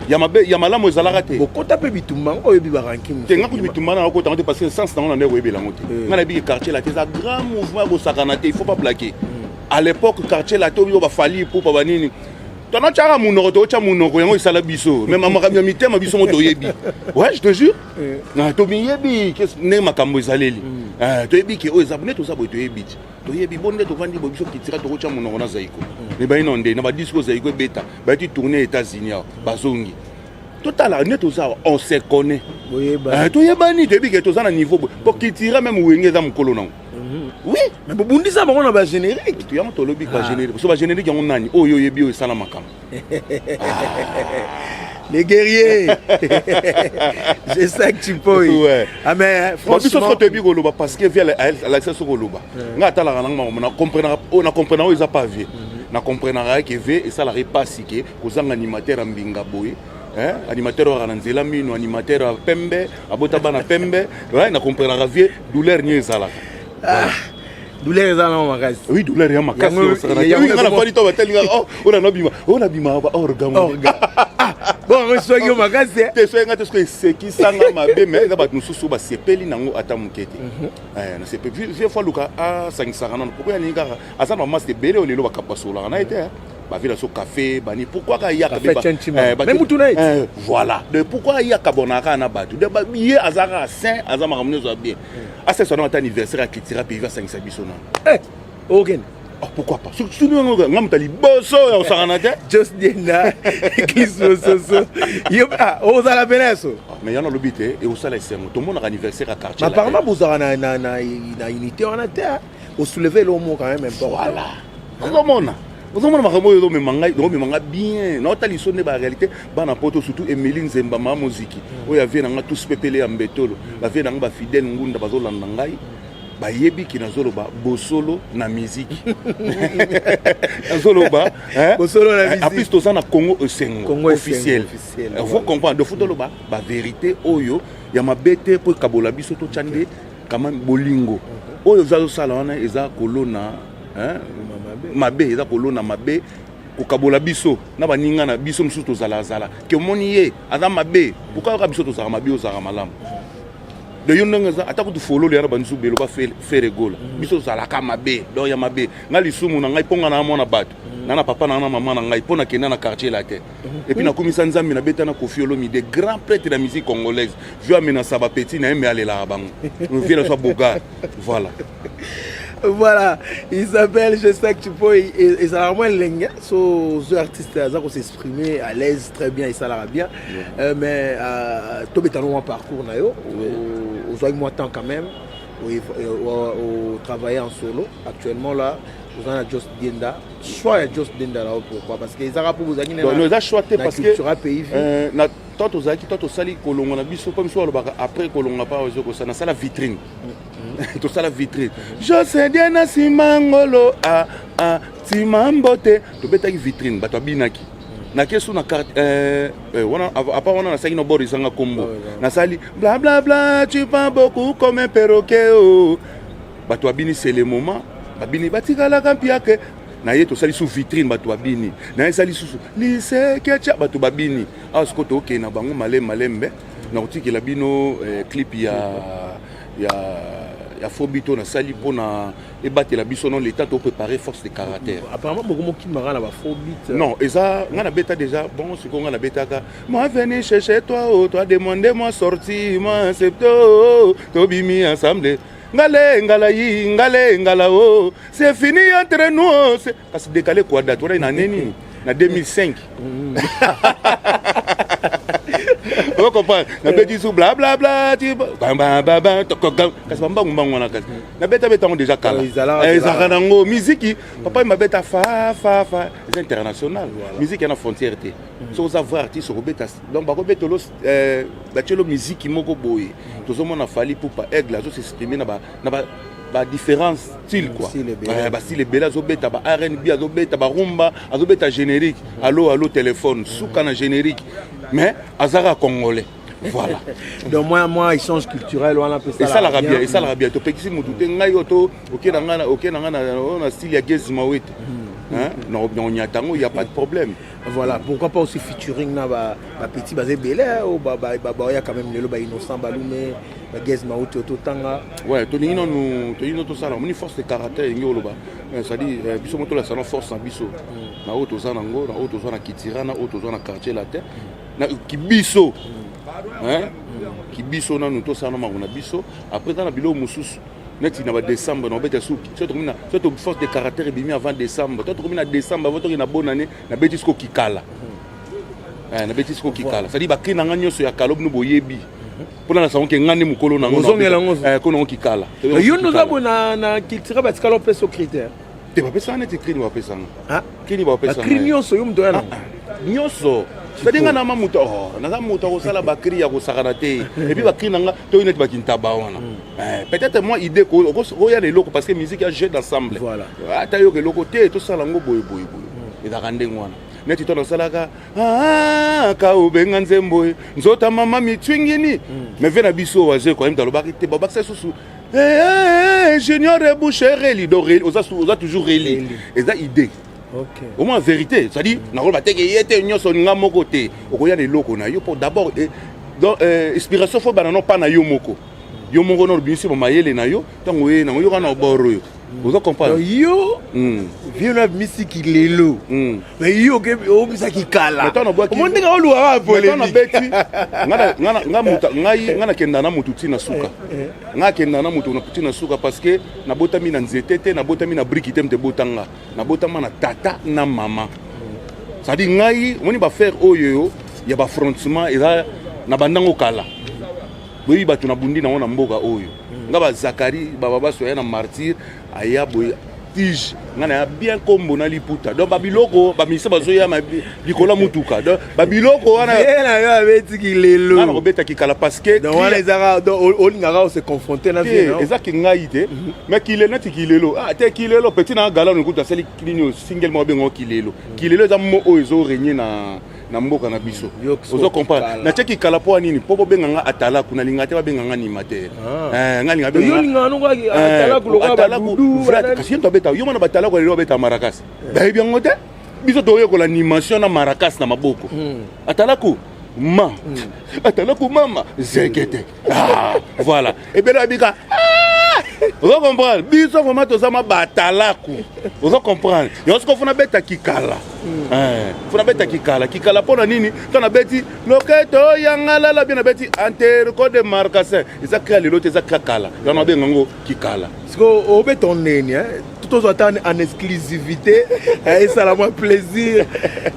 [SPEAKER 1] ya mabe, ya malamu ezalaka te.
[SPEAKER 2] Bokota mpe bitumba ngo, oyebi barancune.
[SPEAKER 1] Te, nga kutu bitumba na okota yango te, parce que sens nango na nde koyebela yango te. Nga nayebi ke Quartier Latin eza grand mouvement ya kosakana te, il faut pas plaquer. À l'époque, Quartier Latin oyo baFally Ipupa banini, tonotyaka monoko, tootya monoko, yango esala biso. Mais makambo ya mitema, biso mo toyebi. Ouais, je te jure. Na tomiyebi ndenge makambo ezaleli. Toyebi ke oyo eza nde toza boye, toyebi ti toyebi bo nde tovandi boye. Biso kitira tokotya monoko na Zaiko, me bayi na nde na badisque oyo Zaiko ebeta, bayeti tourne États-Unis awa, bazongi, totala nde toza awa, on se connaît.
[SPEAKER 2] Boyeba.
[SPEAKER 1] Toyebani, toyebi ke toza na niveau boye, po kitira même Wenge eza mokolo nango, oui.
[SPEAKER 2] Mais bobundisa bango na bagénérique.
[SPEAKER 1] Yango tolobi bagénérique, so bagénérique yango nani oyo oyebi oyo esala makambo?
[SPEAKER 2] Les guerriers, c'est ça que tu peux. Ah mais
[SPEAKER 1] Bon, biso
[SPEAKER 2] franchement
[SPEAKER 1] soko toyebi koloba, parce que vie alakisa soki oloba. Ngai atalaka nanga makambo, na comprenaka oyo, na comprenaka oyo eza pas vie, na comprenaka ke vie esalaka epasi ke kozanga animateur ya mbinga boye, hein? Animateur oyo aka na nzela mino, animateur ya pembe, abota bana pembe. Ouais, na comprenaka vie douleur nio ezalaka.
[SPEAKER 2] Ah, douleur eza nango makasi.
[SPEAKER 1] Oui, douleur ya makasi.
[SPEAKER 2] Yango
[SPEAKER 1] nga nafandi to batelinga, oh, oyo nabima, oyo nabima ba organe.
[SPEAKER 2] Orga, ah bon, yango soki yo makasi, eh.
[SPEAKER 1] Te, soki nga te, soki esekisanga mabe, mais eza bato mosusu basepeli nango ata moke te. Nasepeli vie fois luka asangisaka nano. Pourquoi alingi kaka aza na bamaste ebele oyo lelo basolaka na ye te, bavila so café bani? Pourquoi kaka yaka?
[SPEAKER 2] Café Tchenchima. Mais mutu na ye ti.
[SPEAKER 1] Voilà, de pourquoi ayaka bonaka kaka na bato de ye aza kaka saint, aza makambo nyonso ya bien, asalisa nano ata anniversaire akitira pays, asangisa biso nano.
[SPEAKER 2] Eh, okende?
[SPEAKER 1] Oh, pourquoi pas? Surtout nga moto ya liboso ya kosangana te.
[SPEAKER 2] Jos Dienda Kismososo, yo, ah, ozala pene so.
[SPEAKER 1] Mais yana alobi te, ekosala esengo tomonaka anniversaire ya quartier.
[SPEAKER 2] Mais apparemment bozalaka na unité wana te, osoulever eloko moko quand même important.
[SPEAKER 1] Voilà, ozomona makambo oyo ezomema ngai, omema ngai bien, naotala liso nde baréalité. Bana Poto, surtout Emily Nzemba, maa moziki oyo avie na ngai, tous pepele ya mbetolo, bavie na ngai, bafidèle ngunda bazolanda ngai, bayebi ki nazoloba bosolo na miziki, nazoloba.
[SPEAKER 2] Bosolo na musique.
[SPEAKER 1] En plus toza na Congo Esengo
[SPEAKER 2] Congo Esengo
[SPEAKER 1] officiel.
[SPEAKER 2] Officiel,
[SPEAKER 1] Faut
[SPEAKER 2] voilà.
[SPEAKER 1] comprendre, faut toloba bavérité oyo ya mabe te mpo ekabola biso. Totya nde quand même bolingo. Oyo oza azosala wana eza kolona, hein, mabe, eza kolona mabe, kokabola biso na baninga na biso mosusu. Tozalazala ke omoni ye aza mabe, pourquoi kaka biso tozalaka mabe, ozalaka malamu? De yo ndenge eza, ata kutu fololo ya na banzube eloba Ferre Gola, biso tozalaka mabe. Donc ya mabe ngai, lisumu na ngai mpo ngai na mwana bato na papa na ngai na mama na ngai mpo nakenda na quartier la te. Et puis nakomisa Nzambe, nabeta na Kofi Olomide, grand prêtre de la musique congolaise. Vieux amenasa bapeti na ye, me alelaka bango, vieux na so bogar. Voilà.
[SPEAKER 2] Voilà, il s'appelle Gesac Tshipoyi et ça vraiment elengi so zo artiste aza ko s'exprimer à l'aise, très bien, esalaka bien. Mais tobetana mwa parcours na yo. Ozwaki mwa temps quand même travailler en solo. Actuellement là oza na Jos Dienda. Choix ya Jos Dienda na yo, pourquoi? Parce que ezaka mpo bozalaki
[SPEAKER 1] Non, eza choix te, parce que
[SPEAKER 2] Cultura Pays Vie.
[SPEAKER 1] Na tant tozalaki, tant tosali kolonga na biso mpo biso balobaka après kolonga pa ozo kosala, nasala vitrine, tosala vitrine Jose Diena nsima ngolo a a nsima mbote, tobetaki vitrine, bato abinaki. Nake so na carte wana, apa wana nasalaki na bord ezanga kombo, nasali bla bla bla, tu parles beaucoup comme un perroquet, oh. Bato babini, c'est le moment babini, batikalaka mpiake. Na ye tosali su vitrine, bato babini. Na ye esali susu lisekecha, bato babini. Awa sikoyo tookende na bango malembe malembe. Na kotikela bino clip ya Fobito nasali mpona ebatela biso non l'état topréparer force de caractère.
[SPEAKER 2] Apparemment bokomokimaka na bafaux beat.
[SPEAKER 1] Non, eza nga nabeta déjà. Bon, sikoyo nga nabetaka moi venu chercher toi, oh, toi demandé moi sorti, moi accepté, oh, tobimi ensemble, ngale ngala yi ngale ngala, oh, c'est fini entre nous, oh, kasi décalé quoi. Date wana na nini, na 2005, o comprendre? Nabeti su bla bla bla ti bambababa, kasi bambangu mbangu wana, kasi nabeta beta yango déjà kala. Ezalaka nango miziki. Papa mabeta fa fa fa, eza international. Musique ya na frontière te. Soki oza vrai artiste, okobeta. Donc bakobetelo, batielo miziki moko boye. Tozomona Fally Ipupa, Aigle, azosexprime na ba différents styles quoi, bastyle ebele. Azobeta ba R&B, azobeta barumba, azobeta générique, allo allo téléphone, suka na générique, mais azaka congolais, voilà.
[SPEAKER 2] Donc moi échange culturel wana
[SPEAKER 1] mpe esalaka bien, esalaka bien. Topekisi motu te. Ngai oyo to oke na ngai, oke na ngai na style ya Gaz Mawete na onyata yango, y a pas de problème.
[SPEAKER 2] Voilà, pourquoi pas aussi featuring na bapetit baza ebele oyo baoya quand même lelo, bainnocent Balume, bagaz Mawete totanga.
[SPEAKER 1] Ouais, tolingi nanu, tolingi nanu tosala. Omoni, force de caractère elingi oloba, c'est-à-dire biso mo tolasa na force na biso, na oyo toza nango, na oyo toza na Kitira, na oyo toza na Quartier Latin, na kibiso, kibiso nanu tosala na makambo na biso. Après eza na biloko mosusu neti na badécembre na obeta suki. So tokomi na so to force de caractère ebimi avant décembre, to tokomi na décembre avant toki na bonne année, nabeti siko kikala. Nabeti siko kikala, c'est-à-dire bacri na nga nyonso ya kala bino boyebi mpona na sango ke nga nde mokolo nango.
[SPEAKER 2] Ozongela yango.
[SPEAKER 1] Ko nango kikala.
[SPEAKER 2] Yo nde oza boye na culture, batikala opesa critère.
[SPEAKER 1] Te, bapesanga neti cri bapesanga, cri bapesanga.
[SPEAKER 2] Bacri nyonso yo moto oya nango.
[SPEAKER 1] Nyonso, c'est-à-dire nga nama moto, oh, naza moto akosala bacri ya kosakana te. Et puis bacri na nga toyi neti bakintaba wana. Peut-être moi idée oya na eloko, parce que musique ya jeu d'ensemble. Ata yoka eloko te, tosala yango boye boye boye, ezalaka ndenge wana. Neti to nasalaka ka obenga nzembo ye nzota mama mitwingini, mais ve na biso wazeko ayemta alobaki te, babakisa susu junior ebouche reli. Donc oza toujours reli, eza idée. Au moins vérité, c'est-à-dire nakoloba teke ye te nyonso nga moko te. Okoya na eloko na yo mpo d'abord donc inspiration fo bana no mpa na yo moko, yo moko no obimisi bamayele na yo. Ntango oye nango, yoka na obor oyo oza comprendre.
[SPEAKER 2] Yo vieux na misiki lelo, mais yo obimisaki kala, omoni ndenge oluwaka.
[SPEAKER 1] Polémique. Ngai nakenda na motu ntina suka, ngai akenda na motu ntina suka, parce que nabotami na nzete te, nabotami na briki te. Moto ebotanga, nabotama na tata na mama. C'est-à-dire ngai omoni baaffaire oyo ya baaffrontement eza na bandango kala. Boyebi bato na bundi nango na mboka oyo, nga bazakari bababaso aya na martyr aya boye tige, nga na ya bien kombo na liputa. Donc babiloko baministre bazoya likolo ya mutuka, donc babiloko wana.
[SPEAKER 2] Na yo abetiki lelo.
[SPEAKER 1] Nga na kobetaki kala parce que
[SPEAKER 2] donc wana ezaka olingaka ose confronter na
[SPEAKER 1] vie ezaki ngai te. Mais kilelo, neti kilelo, ah te, kilelo petit na gala nokutu asali nini, single moko abengango kilelo. Kilelo eza mo oyo ezoregne na mboka na biso. Ozo comprendre? Natiaki kala mpo nini? Mpo bobenga nga atalaku. Nalinga te babenga nga animateur. Nga linga. Kasi ye moto abeta yo mwana batalaku lelo abeta marakasi, bayebi yango te. Biso toyekola animation na marakas na maboko. Atalaku ma atalaku mama zekete, voilà, ebele babika. Ozo comprendre? Biso vraiment toza ma batalaku, ozo comprendre? Yango siko funa beta kikala, funa beta kikala. Kikala mpo na nini? To nabeti loketo yangalala bien, nabeti interco de marcasin, eza kra lelo te, eza kra kala. Yango nabenga yango kikala.
[SPEAKER 2] Siko obeta nini tozwa ata en exclusivité, esala mwa plaisir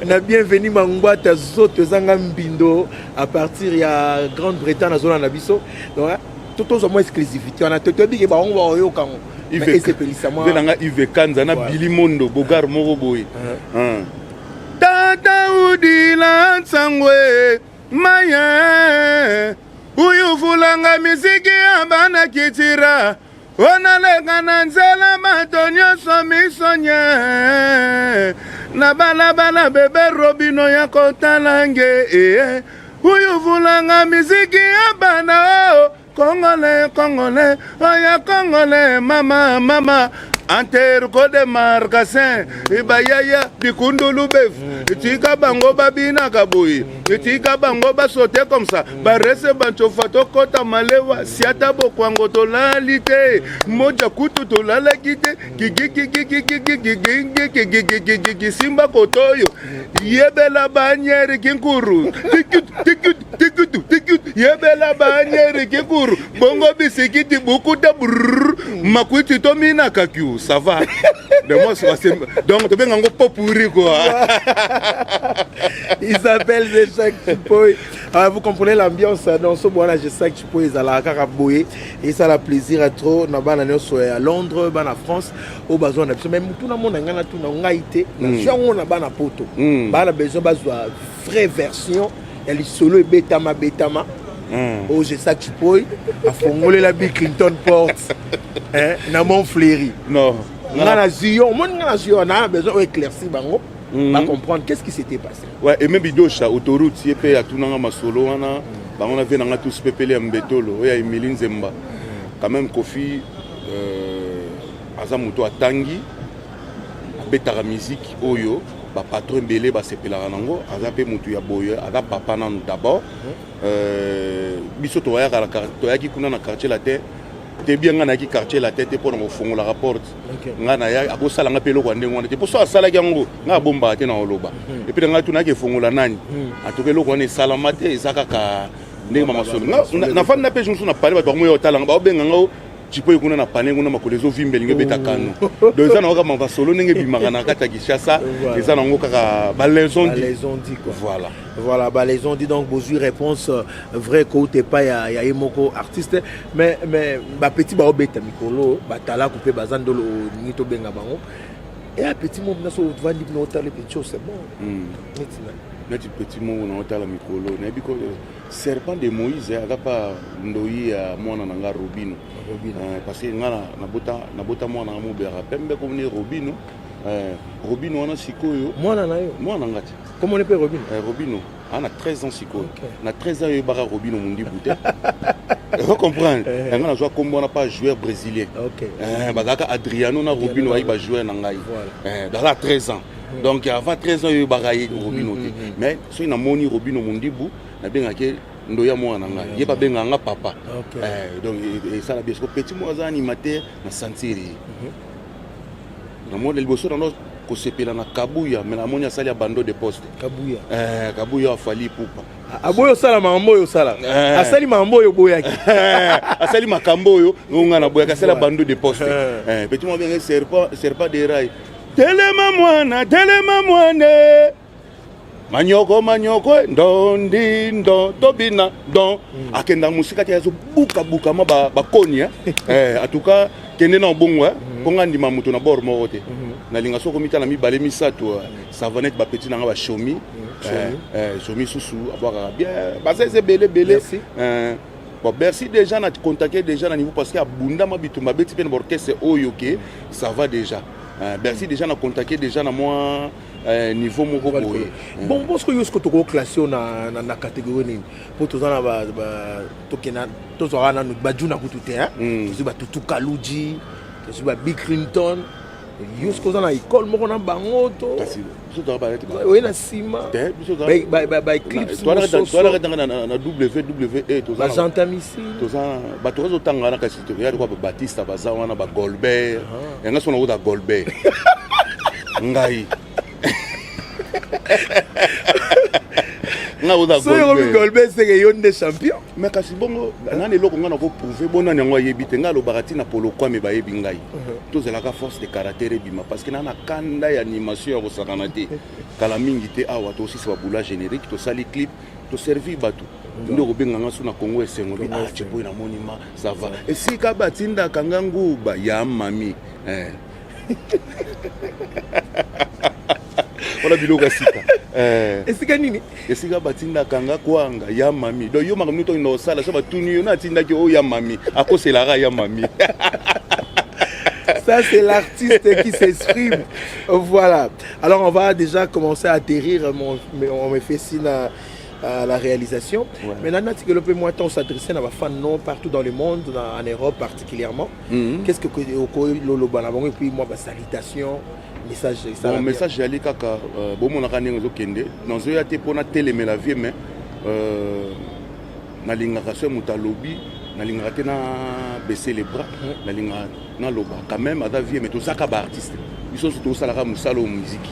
[SPEAKER 2] na bienvenu Mangwata Zoto ezanga mbindo à partir ya Grande-Bretagne azolanda biso. Donc tozwa mwa exclusivité wana, toyebike bango baoyoka yango, esepelisa
[SPEAKER 1] mwa nanga Ive Kanza na Bili Mondo Bogar moko boye. Tata udila nsangwe maye uyufulanga misiki ya bana kitira onaleka na nzela, bato nyonso misonye na balabala, bebe robino ya kotala nge uyufulanga misiki ya bana o congolais, congolais oya congolais, mama mama. Anterko de marcasin bayaya dikundulu befu tika bango babinaka boye, tika bango basote comme ça, barese bancofa, tokota malewa siata bokwango, tolali te moja kutu tolalaki te kikikikikikikikikikikikiki simba kotoyo yebela banyeri kinkuru tikutu tikutu yebela banyeri kinkuru bongo bisikiti bukuta brrr makwiti tominaka kiu ça va de moi. Donc tobenga yango pot-pourri quoi.
[SPEAKER 2] Il s'appelle Jesack Tshipoyi. Ah, vous comprenez l'ambiance dans ce bois là. Jesack Tshipoyi ezalaka kaka boye, esala plaisir à trop na bana nyonso ya Londres, bana France oyo bazwa na biso. Mais mutu namona ngai natuna ngai te, nazwi yango na bana Poto, bana besoin bazwa vraie version ya lisolo ebetama betama oyo Jesack Tshipoyi afongolela Bill Clinton porte na Mont Fleury.
[SPEAKER 1] Non.
[SPEAKER 2] Nga nazwi yo, omoni nga nazwi yo na besoin oyo éclaircir bango, bacomprendre qu'est-ce qui s'était passé.
[SPEAKER 1] Ouais, et même bidosha autoroute ye mpe atunanga masolo wana bango na vie nanga tous pepele ya mbetolo oyo ya Emili Nzemba. Quand même Kofi aza moto atangi, abetaka musique oyo bapatron ebele basepelaka nango. Aza mpe motu ya boye, aza papa nanu d'abord. Biso toyaki kuna na Quartier Latin te, bien ngai nayaki Quartier Latin te mpona kofungolaka porte. Ngai naya akosala nga mpe eloko ya ndenge wana te, mpo so asalaki yango ngai abombaka te na koloba. Et puis na ngai tunayaki efongola nani atoka eloko wana esalama te, eza kaka ndenge bamasolo. Nafandi na mpe mosusu na pale, bato bakomoya kotalanga, baobenga nga Tshipoyi kuna na pane kuna, makolo ezovimba, elingi ebeta kano. Donc eza nango kaka masolo ndenge ebimaka na kati ya Kinshasa, eza nango kaka balaison.
[SPEAKER 2] Dit quoi.
[SPEAKER 1] Voilà.
[SPEAKER 2] Voilà, balaison dit. Donc bozwi réponse vrai kouta epai ya ye moko artiste. Mais bapeti baobeta mikolo, batalaku mpe baza ndolo olingi tobenga bango eya petit mo nyonso ovandi bino otala petit, c'est bon. Neti na
[SPEAKER 1] Neti petit moko na otala mikolo, nayebi ko Serpent de Moïse aza pa ndoi ya mwana na nga Robino.
[SPEAKER 2] Robino.
[SPEAKER 1] Parce que nga nabota mwana nga mobelaka pembe komoni Robino. Robino wana sikoyo.
[SPEAKER 2] Mwana na yo?
[SPEAKER 1] Mwana nga te.
[SPEAKER 2] Komoni mpe Robino?
[SPEAKER 1] Robino aa na 13 ans sikoyo. Na 13 ans oyebaka Robino Mondibu te, ocomprendre? Yango nazwa kombo wana pa joueur brésilien. Bazalaka Adriano na Robino, bayi bajoueur na ngai. Baza 13 ans, donc avant 13 ans oyebaka ye Robino te. Mais soki namoni Robino Mondibu, nabengaki ndoya mwana na ngai, ye babengaka nga papa. Donc esala bien. Siko petit moko aza animateur na sentir ye, namoni liboso nano kosepela na Kabuya, mais namoni asali abandon de poste.
[SPEAKER 2] Kabuya?
[SPEAKER 1] Kabuya afali pupa.
[SPEAKER 2] Aboyi osala makambo oyo osala, asali makambo oyo oboyaki.
[SPEAKER 1] Asali makambo oyo ngonga naboyaki, asali abandon de poste. Petit moko abenge Serpent, Serpent de Rail. Telema mwana, telema mwana, manyoko manyoko, ndondi ndo tobina. Don akendaka mosika te, azobukabuka ma bakoni. En tout cas kende na obongo mpo nga ndima moto na bord moko te. Nalinga soko mitala mibale misato, savanete bapeti nanga bashomi shomi susu abwakaka bien, baza eza ebele ebele. Bon, Bercy déjà na contacté déjà na niveau, parce que abundama bitumba, abeti mpe na baorchestre oyo ke ça va déjà. Bercy déjà na contacté déjà na mwa niveau moko boye.
[SPEAKER 2] Bon, bosco yo siko tokoclasse yo na catégorie nini? Mpo toza na tokenda, tozwaka nanu bajuna kutu te, tozwi batutu Kaluji, tozwi ba Bill Clinton. Yo soki oza na école moko na bango to oye na nsima baeclipse?
[SPEAKER 1] Toalakatanga na WWE.
[SPEAKER 2] Bagentamisi.
[SPEAKER 1] Toza bato bazotanga wana, kasi toya lokwa babatista baza wana, bagolbert. Yanga so nakota Golbert ngai
[SPEAKER 2] nga oza Golbert, seke yo nde champion.
[SPEAKER 1] Mais kasi bongo nani eloko ngai nakoprouve bo nani yango ayebi te. Ngai alobaka ntina polokwame bayebi ngai, tozalaka force de caractère ebima, parce que na kanda ya animation ya kosakana te. Kala mingi te awa tosisa babula générique, tosali clip, toservir bato nde okobenganga so na Kongo esengo bi ah Tshipoyi namoni ma ça va esika batindaka nga nguba ya mami. Wana biloko ya sika.
[SPEAKER 2] Esika nini?
[SPEAKER 1] Esika batindaka nga kwanga ya mami. Donc yo makambo nini osala so batuni yo na atindaki oyo ya mami, akoselaka ya mami.
[SPEAKER 2] Ça, c'est l'artiste qui s'exprime. Voilà. Alors, on va déjà commencer à atterrir. On me fait signe. à la réalisation. Maintenant, natikelo mpe mwa temps s'adresser na bafan non partout dans le monde, en Europe particulièrement. Qu'est-ce que okololoba na bango? Et puis mwa basalutation, message esala
[SPEAKER 1] Bon,
[SPEAKER 2] bien.
[SPEAKER 1] Message ezali kaka bomonaka ndenge ezokende. Nazoya te mpona telemela vie, mais nalingaka so moto alobi, nalingaka te na baisser les bras, nalingaka naloba quand même. Aza vie, mais tozaka baartiste, biso nyonso tosalaka mosala oyo, muziki.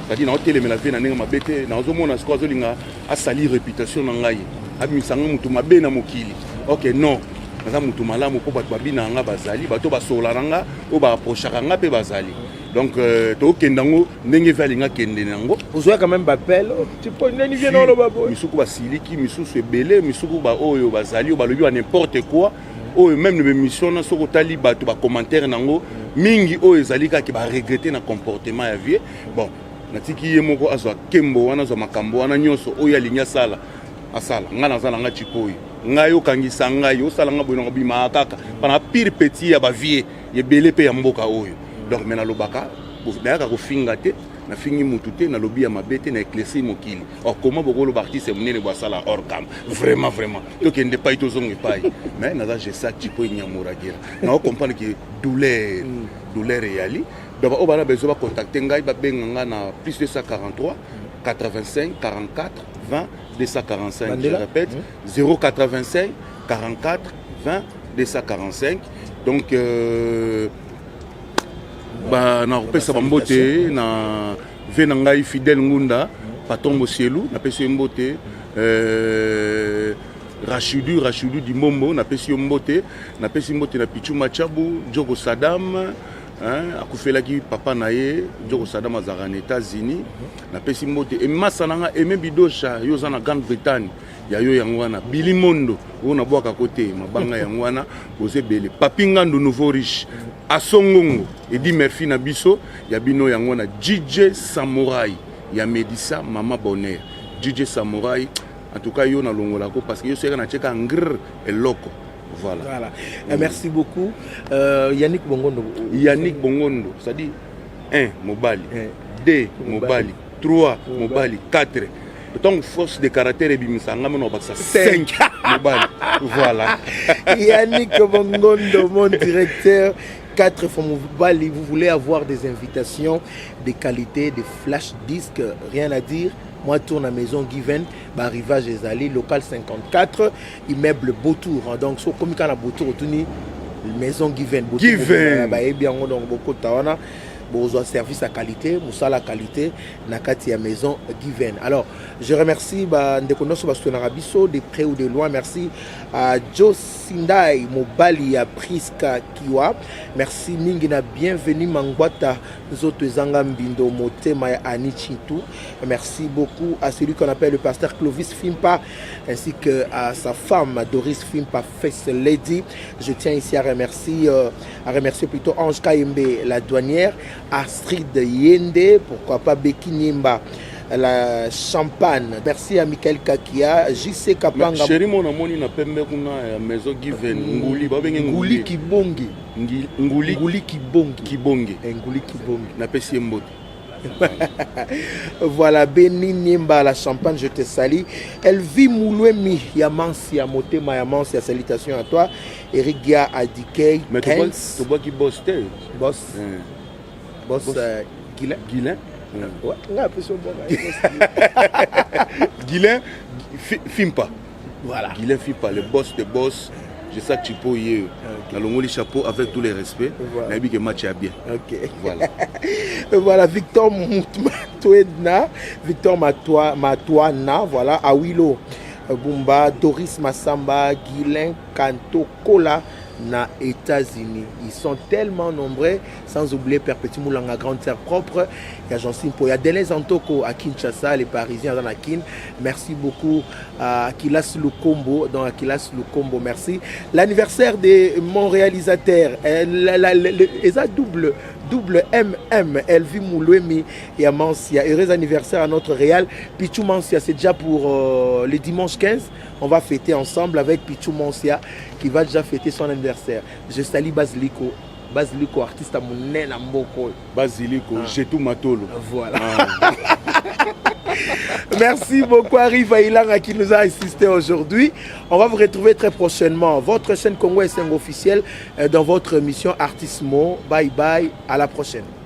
[SPEAKER 1] C'est-à-dire naotelemela vie na ndenge mabe te. Nazomona sikoyo azolinga asali réputation na ngai, abimisa nga motu mabe na mokili. Ok, non, naza motu malamu, mpo bato babina nga bazali, bato basola na nga, oyo baapprochaka nga mpe bazali. Donc tokokende yango ndenge vie alinga kende na yango.
[SPEAKER 2] Ozwa quand même baappel tipo nani vie na oloba boye?
[SPEAKER 1] Misuku basiliki, misusu ebele, misuku baoyo bazali oyo balobi ba n'importe quoi. Oyo même na bémission na, soki otali bato bacommentaire nango mingi, oyo ezali kaka baregretter na comportement ya vie. Bon, natiki ye moko azwa nkembo wana, azwa makambo wana nyonso oyo alingi asala, asala. Ngai naza na nga Tshipoyi, ngai okangisa ngai, osala nga boye, nango bimaka kaka mpana pire petit ya bavie ebele mpe ya mboka oyo. Donc me nalobaka, nayaka kofinga te, nafingi mutu te, nalobi ya mabe te, na éclaircir mokili. Or comment bokoloba artiste monene bo asala hors gamme? Vraiment, vraiment, tokende epai, tozonga epai. Mais naza Gesac Tshipoyi Nyamuragera, naocomprendre ke douleur, douleur eyali. Donc oyo bana besoin bacontacte ngai, babenga ngai na plus 243 85 44 20 245. Je
[SPEAKER 2] Bandela.
[SPEAKER 1] répète, 085 44 20 245. Donc ba nakopesa bambote na ve na ngai Fidèle Ngunda, patron Bosielu, napesi yo mbote. Rachidu, Rachidu Dimbombo, napesi yo mbote. Napesi mbote na Pichu Machabu, Joko Sadam, hein, akufelaki papa na ye. Joko Sadam azalaka na États-Unis, napesi mbote. Emasa na nga Aime Bidosha, yo oza na Grande Bretagne, ya yo yango wana. Bili Mondo oyo nabwakako te mabanga yango wana, boza ebele. Papi Ngandu, nouveau riche, Asongongo, Edi Merfi na biso, ya bino yango wana. DJ Samurai ya Medisa, Mama Bonheur, DJ Samurai, en tout cas yo nalongolako parce que yo soki natieka ngr eloko. Voilà.
[SPEAKER 2] Voilà. Merci beaucoup. Yannick Bongondo.
[SPEAKER 1] Yannick Bongondo, c'est-à-dire 1 mobali, 2 mobali, 3 mobali, 4. Ntango force de caractère ebimisa nga mona bakisa 5 mobali. Voilà.
[SPEAKER 2] Yannick Bongondo, mon directeur. 4 fois mobali, vous voulez avoir des invitations de qualité, des flash disques, rien à dire. Moi, tourne à maison Given, bah, Rivage Ezali, local 54, immeuble Beautour. Donc, so comme quand Beautour, otuni maison Given, Beautour,
[SPEAKER 1] Given.
[SPEAKER 2] Bah, eh bien, donc beaucoup tawana. Bozwa service à qualité, mosala qualité na kati ya maison Given. Alors je remercie bandeko nyonso basoutenaka biso de près ou de loin. Merci à Joe Sindai, mobali ya Priska Kiwa. Merci mingi na Bienvenu Mangwata, nzoto ezanga mbindo, motema ya Ani Chintu. Merci beaucoup à celui qu'on appelle le pasteur Clovis Fimpa ainsi que à sa femme Doris Fimpa, First Lady. Je tiens ici à remercier plutôt Ange Kayembe, la douanière, Astrid Yende, pourquoi pas Becky Niemba, la champagne. Merci à Michael Kakia, JC Kapanga.
[SPEAKER 1] Chéri mo namoni na pembe kuna ya maison Given, Nguli, babenge
[SPEAKER 2] Nguli Kibongi.
[SPEAKER 1] Nguli.
[SPEAKER 2] Nguli Kibongi.
[SPEAKER 1] Kibonge.
[SPEAKER 2] Eh, Nguli Kibongi.
[SPEAKER 1] Napesi ye mbote.
[SPEAKER 2] Voilà, Béni Niemba, la champagne, je te salue. Elvi Moulouemi, Yamansia, Motema Yamansia, salutations à toi. Eric Gia Adikei,
[SPEAKER 1] Mais
[SPEAKER 2] Kens,
[SPEAKER 1] tobwaki boss te.
[SPEAKER 2] Boss, boss,
[SPEAKER 1] Boss.
[SPEAKER 2] Guilain.
[SPEAKER 1] Guilain.
[SPEAKER 2] Ouais, nga apesi yo mboka, boss.
[SPEAKER 1] Guilain Fimpa.
[SPEAKER 2] Voilà.
[SPEAKER 1] Guilain Fimpa, le boss de boss. Gesac Tshipoyi ye nalongoli chapeau avec tous les respects. Nayebi ke match ya bien. Voilà.
[SPEAKER 2] Voilà, Victor Matuena, Victor Matoa, Matoana, voilà, Awilo Bumba, Doris Massamba, Guylain Kantokola na États-Unis. Ils sont tellement nombreux, sans oublier Perpétue Moulanga, grande sœur propre, il y a Jean Simpo, il y a Deleuze Antoko à Kinshasa, les Parisiens dans la Kin. Merci beaucoup à Akilas Lukombo, dans Akilas Lukombo, merci. L'anniversaire de mon réalisateur, eza double, double MM, Elvi Moulouemi et Amansia. Heureux anniversaire à notre réal, Pichou Mansia, c'est déjà pour le dimanche 15. On va fêter ensemble avec Pichou Mansia qui va déjà fêter son anniversaire. Je salue Basiliko. Basiliko, artiste à mon na mboko.
[SPEAKER 1] Basiliko, ah. Jetou Matolo.
[SPEAKER 2] Voilà.
[SPEAKER 1] Ah.
[SPEAKER 2] Merci beaucoup Arriva Ilanga qui nous a assisté aujourd'hui. On va vous retrouver très prochainement. Votre chaîne Congo Esengo officielle dans votre émission Artismo. Bye bye, à la prochaine.